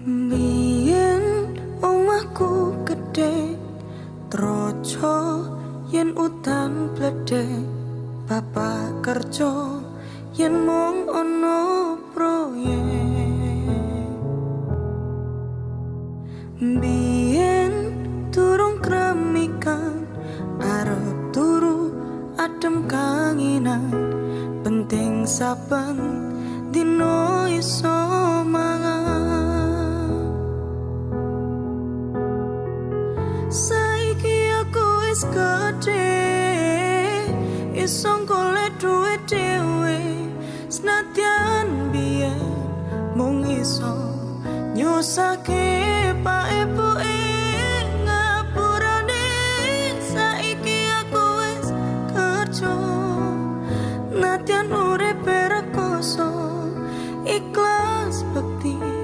Biyen omahku gedhe troco yen udan bledek, bapak kerja yen mung ana proyek. Biyen durung kremikan arep turu adem kanginan, penting saben dino iso mangan. Saiki aku wis gedhe, iso golek duit dhewe, senadyan biyen mung iso nyusahke pak ibuke.